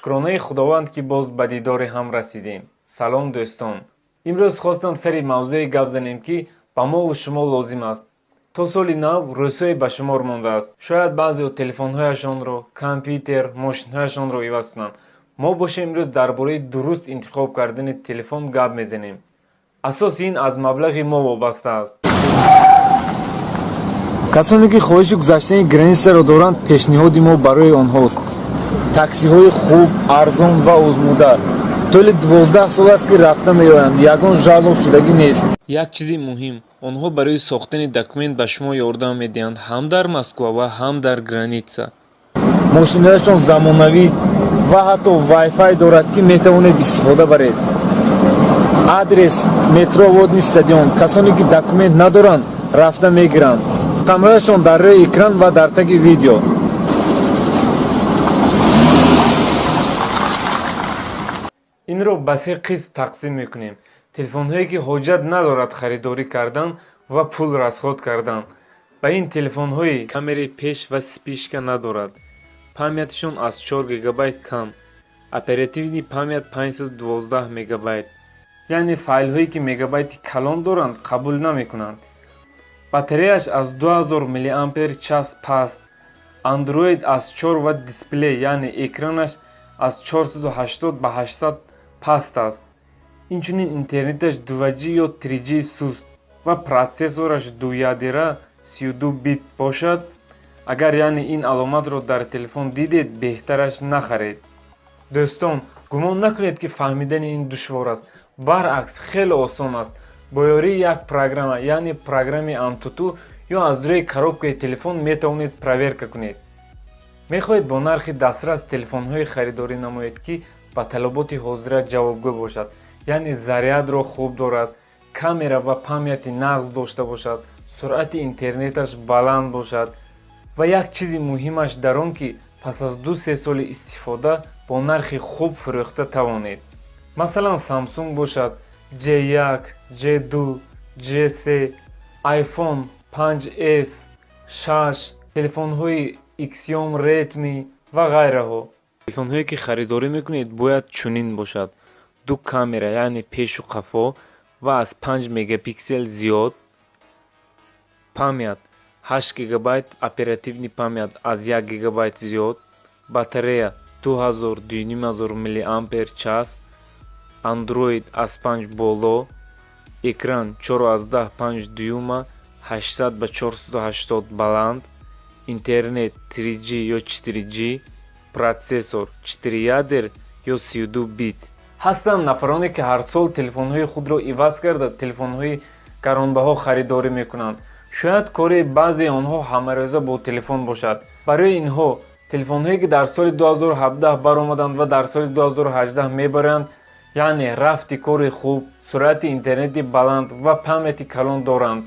Шукронаи Худованд, ки боз ба дидори ҳам расидем. Салом, дӯстон. Имрӯз хостам сари мавзӯе гап занем, ки ба мову шумо лозим аст. То соли нав рӯзҳое ба шумор мондааст. Шояд баъзеҳо телефонҳояшонро, компютер, мошинҳояшонро иваз кунанд. Мо бошем, имрӯз дар бораи дуруст интихоб кардани телефон гап мезанем. Асоси ин аз маблағи мо вобаста аст. Касоне ки хоҳиши гузаштани границаро доранд, пешниҳоди мо барои онҳост: таксиҳои хуб, арзон ва озмуда. Тӯли 12 сол аст, ки рафта меоянд, ягон жалоб шудагӣ нест. Як чизи муҳим: онҳо барои сохтани документ ба шумо ёрдам медиҳанд ҳам дар Москва ва ҳам дар граница. Мошинаашон замонавӣ ва ҳатто вайфай дорад, ки метавонед истифода баред. Адрес: метро Водный стадион. Касоне ки документ надоранд, рафта мегиранд. Рақамҳояшон дар рӯи экран ва дар таги видео. Инро ба се қисм тақсим мекунем: телефонҳое, ки ҳоҷат надорад харидорӣ кардан ва пул расход кардан. Ба ин телефонҳои камераи пеш ва вспышка надорад, памятишон аз 4 гигабайт кам, оперативный память 512 мегабайт, яъне файлҳое, ки мегабайти калон доранд, қабул намекунанд, батареяш аз 2000 миллиампер час паст, Android аз 4 ва дисплей, яъне экранаш аз 480 ба 800 паст аст. Инчунин интернеташ 2G ё 3G суст ва процессораш дуядера 32 бит бошад. Агар, яъне, ин аломатро дар телефон дидед, беҳтараш нахаред. Дӯстон, гумон накунед, ки фаҳмидани ин душвор аст. Баръакс, хеле осон аст. Бо ёрии як программа, яъне программаи Антуту, ё аз рӯи коробкаи телефон метавонед проверка кунед. Мехоҳед бо нархи дастрас телефонҳое харидорӣ намоед, ки ба талаботи ҳозира ҷавобгӯ бошад, яъне зарядро хуб дорад, камера ва памяти нағз дошта бошад, суръати интернеташ баланд бошад ва як чизи муҳимаш дар он, ки пас аз 2-се соли истифода бо нархи хуб фурӯхта тавонед? Масалан, Samsung бошад, J1, J2, J3, iPhone 5s, 6, телефонҳои Xiaomi, Redmi ва ғайраҳо. Телефонҳое, ки харидорӣ мекунед, бояд чунин бошад: ду камера, яъне пешу қафо, ва аз 5 мегапиксел зиёд, память 8 гигабайт, оперативный память аз 1 гигабайт зиёд, батарея 2000 2500 миллиампер час, Android аз 5 боло, экран 4,5 дюйма, 800 ба 480 баланд, интернет 3G ё 4G, процессор 4 ядер ё 32 бит. Ҳастанд нафароне, ки ҳар сол телефонҳои худро иваз карда, телефонҳои гаронбаҳо харидорӣ мекунанд. Шояд кори баъзеи онҳо ҳамарӯза бо телефон бошад. Барои инҳо телефонҳое, ки дар соли 2017 баромаданд ва дар соли 2018 мебароянд, яъне рафти кори хуб, суръати интернети баланд ва памяти калон доранд.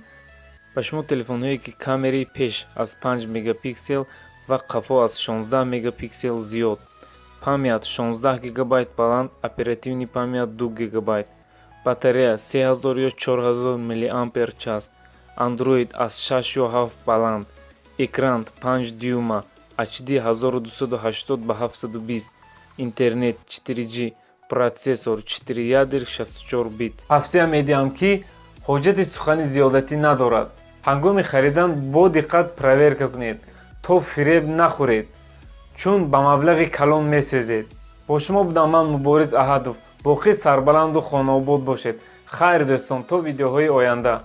Ба шумо телефонҳое, ки камераи пеш аз 5 мегапиксел ва қафо аз 16 мегапиксел зиёд, память 16 гигабайт баланд, оперативный память 2 гигабайт, батарея 3000 ё 4000 миллиампер час, Android аз 6 ё 7 баланд, экран 5 дюйма, HD 1280 ба 720, интернет 4G, процессор 4 ядер 64 бит. Тавсия медиҳам, ки ҳоҷати сухани зиёдатӣ надорад. Ҳангоми харидан бо диққат проверка кунед, то фиреб нахӯред, чун ба маблағи калон месӯзед. Бо шумо будам ман, Мубориз Аҳадов. Боқӣ сарбаланду хонаобод бошед. Хайр, дӯстон, то видеоҳои оянда.